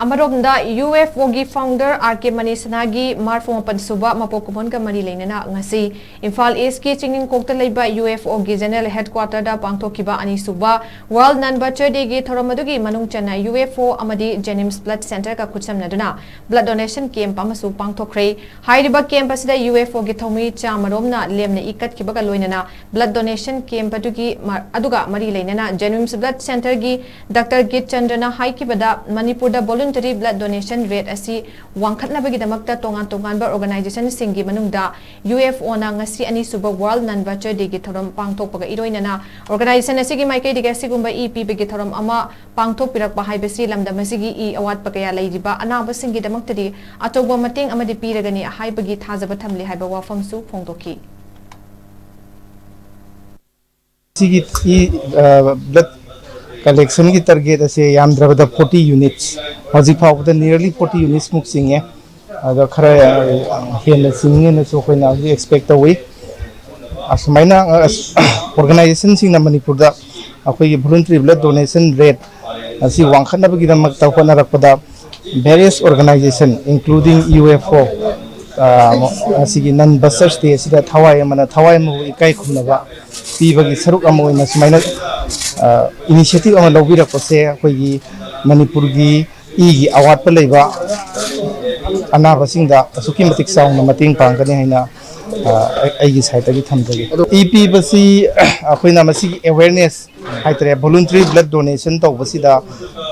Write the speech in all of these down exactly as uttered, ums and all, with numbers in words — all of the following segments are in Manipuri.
ꯑꯃꯔꯣꯝꯗ, UFOꯒꯤ founder R K ꯃꯅꯤꯁꯅꯥꯒꯤ ꯃꯔꯐꯨ ꯃꯥꯄꯟ ꯁꯨꯕ ꯃꯄꯣꯛ ꯀꯨꯝꯑꯣꯟꯒ ꯃꯔꯤ ꯂꯩꯅꯅ ꯉꯁꯤ ꯏꯝꯐꯥꯜ Eastꯀꯤ ꯆꯤꯡꯅꯨꯡꯈꯣꯛꯇ ꯂꯩꯕ UFOꯒꯤ general headquarterꯗ ꯄꯥꯡꯊꯣꯛꯈꯤꯕ ꯑꯅꯤꯁꯨꯕ World Non Butcher Dayꯒꯤ ꯊꯧꯔꯝ ꯑꯗꯨꯒꯤ ꯃꯅꯨꯡ ꯆꯟꯅ UFO ꯑꯃꯗꯤ JNIMS blood centreꯒ ꯈꯨꯠꯁꯝꯅꯗꯨꯅ blood donation camp ꯑꯃꯁꯨ ꯄꯥꯡꯊꯣꯛꯈ꯭ꯔꯦ꯫ ꯍꯥꯏꯔꯤꯕ camp ꯑꯁꯤꯗ UFOꯒꯤ ꯊꯧꯃꯤ ꯆꯥꯃꯔꯣꯝꯅ ꯂꯦꯝꯅ ꯏꯀꯠꯈꯤꯕꯒ ꯂꯣꯏꯅꯅ blood donation camp ꯑꯗꯨꯒꯤ ꯃ-, ꯑꯗꯨꯒ ꯃꯔꯤ ꯂꯩꯅꯅ JNIMS blood centreꯒꯤ Doctor ꯒꯤꯠ ꯆꯟꯗ꯭ꯔꯅ ꯍꯥꯏꯈꯤꯕꯗ, ꯃꯅꯤꯄꯨꯔꯗ voluntary blood donation rate ꯑꯁꯤ ꯋꯥꯡꯈꯠꯅꯕꯒꯤꯗꯃꯛꯇ ꯇꯣꯉꯥꯟ ꯇꯣꯉꯥꯟꯕ organizationꯁꯤꯡꯒꯤ ꯃꯅꯨꯡꯗ UFOꯅ ꯉꯁꯤ ꯑꯅꯤꯁꯨꯕ World Non Butcher Dayꯒꯤ ꯊꯧꯔꯝ ꯄꯥꯡꯊꯣꯛꯄꯒ ꯏꯔꯣꯏꯅꯅ organization ꯑꯁꯤꯒꯤ ꯃꯥꯏꯀꯩꯗꯒꯤ ꯑꯁꯤꯒꯨꯝꯕ ꯏ ꯄꯤꯕꯒꯤ ꯊꯧꯔꯝ ꯑꯃ ꯄꯥꯡꯊꯣꯛꯄꯤꯔꯛꯄ ꯍꯥꯏꯕꯁꯤ ꯂꯝꯗꯝ ꯑꯁꯤꯒꯤ ꯏ ꯑꯋꯥꯠꯄ ꯀꯌꯥ ꯂꯩꯔꯤꯕ ꯑꯅꯥꯕꯁꯤꯡꯒꯤꯗꯃꯛꯇꯗꯤ ꯑꯆꯧꯕ ꯃꯇꯦꯡ ꯑꯃꯗꯤ ꯄꯤꯔꯒꯅꯤ ꯍꯥꯏꯕꯒꯤ ꯊꯥꯖꯕ ꯊꯝꯂꯤ ꯍꯥꯏꯕ ꯋꯥꯐꯝꯁꯨ ꯐꯣꯡꯗꯣꯛꯈꯤ꯫ ꯁꯤꯒꯤ ꯏ blood collectionꯒꯤ target ꯑꯁꯦ ꯌꯥꯝꯗ꯭ꯔꯕꯗ forty units, ꯍꯧꯖꯤꯛ ꯐꯥꯎꯕꯗ nearly forty unitsꯃꯨꯛ ꯆꯤꯡꯉꯦ꯫ ꯑꯗꯣ ꯈꯔ ꯍꯦꯟꯅ ꯆꯤꯡꯅꯤꯅꯁꯨ ꯑꯩꯈꯣꯏꯅ ꯍꯧꯖꯤꯛ expect ꯇꯧꯏ꯫ ꯑꯁꯨꯃꯥꯏꯅ organizationꯁꯤꯡꯅ ꯃꯅꯤꯄꯨꯔꯗ ꯑꯩꯈꯣꯏꯒꯤ voluntary blood donation rate ꯑꯁꯤ ꯋꯥꯡꯈꯠꯅꯕꯒꯤꯗꯃꯛꯇ ꯍꯣꯠꯅꯔꯛꯄꯗ various organization including UFO, ꯑꯁꯤꯒꯤ Non Butchers Day ꯑꯁꯤꯗ ꯊꯋꯥꯏ ꯑꯃꯅ ꯊꯋꯥꯏ ꯑꯃꯕꯨ ꯏꯀꯥꯏ ꯈꯨꯝꯅꯕ ꯄꯤꯕꯒꯤ ꯁꯔꯨꯛ ꯑꯃ ꯑꯣꯏꯅ ꯁꯨꯃꯥꯏꯅ initiative ꯑꯃ ꯂꯧꯕꯤꯔꯛꯄꯁꯦ ꯑꯩꯈꯣꯏꯒꯤ ꯃꯅꯤꯄꯨꯔꯒꯤ ꯏꯒꯤ ꯑꯋꯥꯠꯄ ꯂꯩꯕ ꯑꯅꯥꯕꯁꯤꯡꯗ ꯑꯁꯨꯛꯀꯤ ꯃꯇꯤꯛ ꯆꯥꯎꯅ ꯃꯇꯦꯡ ꯄꯥꯡꯒꯅꯤ ꯍꯥꯏꯅ ꯑꯩꯒꯤ sideꯇꯒꯤ ꯊꯝꯖꯒꯦ꯫ ꯏ ꯄꯤꯕꯁꯤ ꯑꯩꯈꯣꯏꯅ ꯃꯁꯤꯒꯤ awareness ꯍꯥꯏꯇꯥꯔꯦ, voluntary blood donation ꯇꯧꯕꯁꯤꯗ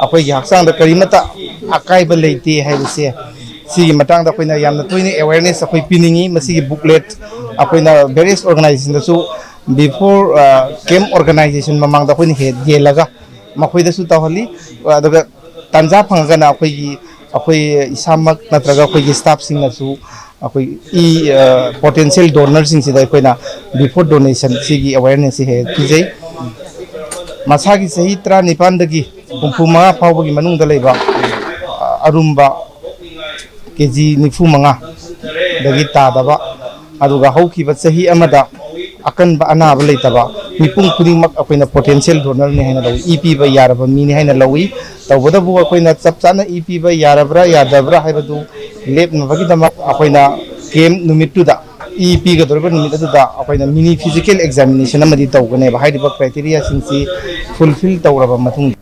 ꯑꯩꯈꯣꯏꯒꯤ ꯍꯛꯆꯥꯡꯗ ꯀꯔꯤꯃꯠꯇ ꯑꯀꯥꯏꯕ ꯂꯩꯇꯦ ꯍꯥꯏꯕꯁꯦ, ꯁꯤꯒꯤ ꯃꯇꯥꯡꯗ ꯑꯩꯈꯣꯏꯅ ꯌꯥꯝꯅ ꯇꯣꯏꯅ awareness ꯑꯩꯈꯣꯏ ꯄꯤꯅꯤꯡꯉꯤ꯫ ꯃꯁꯤꯒꯤ booklet ꯑꯩꯈꯣꯏꯅ various organizationꯗꯁꯨ before camp organization ꯃꯃꯥꯡꯗ ꯑꯩꯈꯣꯏꯅ ꯍꯦꯛ ꯌꯦꯜꯂꯒ ꯃꯈꯣꯏꯗꯁꯨ ꯇꯧꯍꯜꯂꯤ꯫ ꯑꯗꯨꯒ ꯇꯥꯟꯖꯥ ꯐꯪꯉꯒꯅ ꯑꯩꯈꯣꯏꯒꯤ, ꯑꯩꯈꯣꯏ ꯏꯁꯥꯃꯛ ꯅꯠꯇ꯭ꯔꯒ ꯑꯩꯈꯣꯏꯒꯤ staffꯁꯤꯡꯅꯁꯨ ꯑꯩꯈꯣꯏ ꯏ potential donorꯁꯤꯡꯁꯤꯗ ꯑꯩꯈꯣꯏꯅ before donation ꯁꯤꯒꯤ awarenessꯁꯤ ꯍꯦꯛ ꯄꯤꯖꯩ꯫ ꯃꯁꯥꯒꯤ ꯆꯍꯤ ꯇꯔꯥꯅꯤꯄꯥꯟꯗꯒꯤ ꯍꯨꯝꯐꯨ ꯃꯉꯥ ꯐꯥꯎꯕꯒꯤ ꯃꯅꯨꯡꯗ ꯂꯩꯕ ꯑꯔꯨꯝꯕ ꯀꯦ ꯖꯤ ꯅꯤꯐꯨ ꯃꯉꯥꯗꯒꯤ ꯇꯥꯗꯕ, ꯑꯗꯨꯒ ꯍꯧꯈꯤꯕ ꯆꯍꯤ ꯑꯃꯗ ꯑꯀꯟꯕ ꯑꯅꯥꯕ ꯂꯩꯇꯕ ꯃꯤꯄꯨꯝ ꯈꯨꯗꯤꯡꯃꯛ ꯑꯩꯈꯣꯏꯅ ꯄꯣꯇꯦꯟꯁꯤꯌꯦꯜ ꯗꯣꯅꯔꯅꯤ ꯍꯥꯏꯅ ꯂꯧꯏ, ꯏ ꯄꯤꯕ ꯌꯥꯔꯕ ꯃꯤꯅꯤ ꯍꯥꯏꯅ ꯂꯧꯏ꯫ ꯇꯧꯕꯇꯕꯨ ꯑꯩꯈꯣꯏꯅ ꯆꯞ ꯆꯥꯅ ꯏ ꯄꯤꯕ ꯌꯥꯔꯕ꯭ꯔꯥ ꯌꯥꯗꯕ꯭ꯔꯥ ꯍꯥꯏꯕꯗꯨ ꯂꯦꯞꯅꯕꯒꯤꯗꯃꯛ ꯑꯩꯈꯣꯏꯅ ꯀꯦꯝ ꯅꯨꯃꯤꯠꯇꯨꯗ, ꯏ ꯄꯤꯒꯗꯧꯔꯤꯕ ꯅꯨꯃꯤꯠ ꯑꯗꯨꯗ ꯑꯩꯈꯣꯏꯅ ꯃꯤꯅꯤ ꯐꯤꯖꯤꯀꯦꯜ ꯑꯦꯛꯖꯥꯃꯤꯅꯦꯁꯟ ꯑꯃꯗꯤ ꯇꯧꯒꯅꯦꯕ꯫ ꯍꯥꯏꯔꯤꯕ ꯀ꯭ꯔꯥꯏꯇꯦꯔꯤꯌꯥꯁꯤꯡꯁꯤ ꯐꯨꯜꯐꯤꯜ ꯇꯧꯔꯕ ꯃꯇꯨꯡꯗ꯫